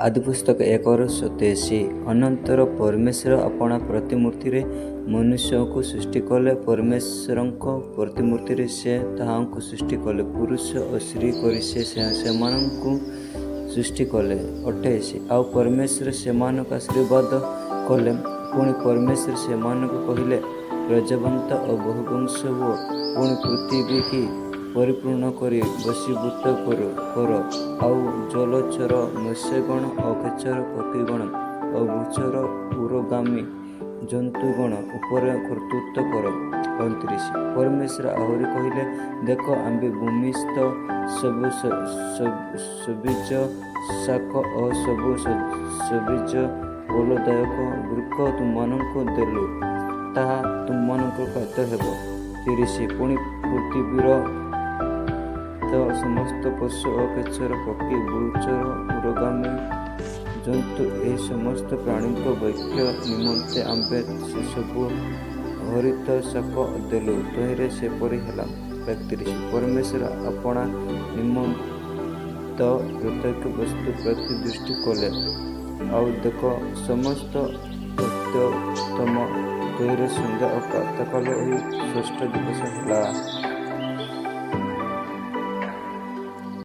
ଆଦିପୁସ୍ତକ 1:27। ଅନନ୍ତର ପରମେଶ୍ୱର ଆପଣା ପ୍ରତିମୂର୍ତ୍ତିରେ ମନୁଷ୍ୟକୁ ସୃଷ୍ଟି କଲେ, ପରମେଶ୍ୱରଙ୍କ ପ୍ରତିମୂର୍ତ୍ତିରେ ସେ ତାହାଙ୍କୁ ସୃଷ୍ଟି କଲେ, ପୁରୁଷ ଓ ସ୍ତ୍ରୀ କରି ସେ ସେମାନଙ୍କୁ ସୃଷ୍ଟି କଲେ। 28। ଆଉ ପରମେଶ୍ୱର ସେମାନଙ୍କୁ ଆଶୀର୍ବାଦ କଲେ, ପୁଣି ପରମେଶ୍ୱର ସେମାନଙ୍କୁ କହିଲେ, ରଜବନ୍ତ ଓ ବହୁବଂଶ ହୁଅ, ପୁଣି ପୃଥିବୀକି ପରିପୂର୍ଣ୍ଣ କରି ବଶୀଭୂତ କର, ଆଉ ଜଳଚର ମତ୍ସ୍ୟଗଣ ଓ ଖେଚର ପକ୍ଷୀଗଣ ଓ ଭୂଚର ଉରୋଗାମୀ ଜନ୍ତୁଗଣ ଉପରେ କର୍ତ୍ତୃତ୍ୱ କର। 29। ପରମେଶ୍ୱର ଆହୁରି କହିଲେ, ଦେଖ, ଆମ୍ଭେ ଭୂମିସ୍ଥ ସବୁ ସବୁଜ ଶାକ ଓ ସବୁ ସବୁଜ ଫଳଦାୟକ ବୃକ୍ଷ ତୁମ୍ଭମାନଙ୍କୁ ଦେଲୁ, ତାହା ତୁମ୍ଭମାନଙ୍କର ଖାଦ୍ୟ ହେବ। 30। ପୁଣି ପୃଥିବୀର ତ ସମସ୍ତ ପଶୁ ଓ ଖେଚର ପକ୍ଷୀ, ଭୂଚର ଉରୋଗାମୀ ଜନ୍ତୁ, ଏହି ସମସ୍ତ ପ୍ରାଣୀଙ୍କ ଭକ୍ଷ୍ୟ ନିମନ୍ତେ ଆମ୍ଭେ ସେସବୁ ହରିତ ଶାକ ଦେଲୁ। ତହିଁରେ ସେପରି ହେଲା। 31। ପରମେଶ୍ୱର ଆପଣା ନିର୍ମିତ ପ୍ରତ୍ୟେକ ବସ୍ତୁ ପ୍ରତି ଦୃଷ୍ଟି କଲେ, ଆଉ ଦେଖ, ସମସ୍ତ ଅତ୍ୟୁତ୍ତମ। ତହିଁରେ ସନ୍ଧ୍ୟା ଓ ପ୍ରାତଃକାଳ ଏହି ଷଷ୍ଠ ଦିବସ ହେଲା।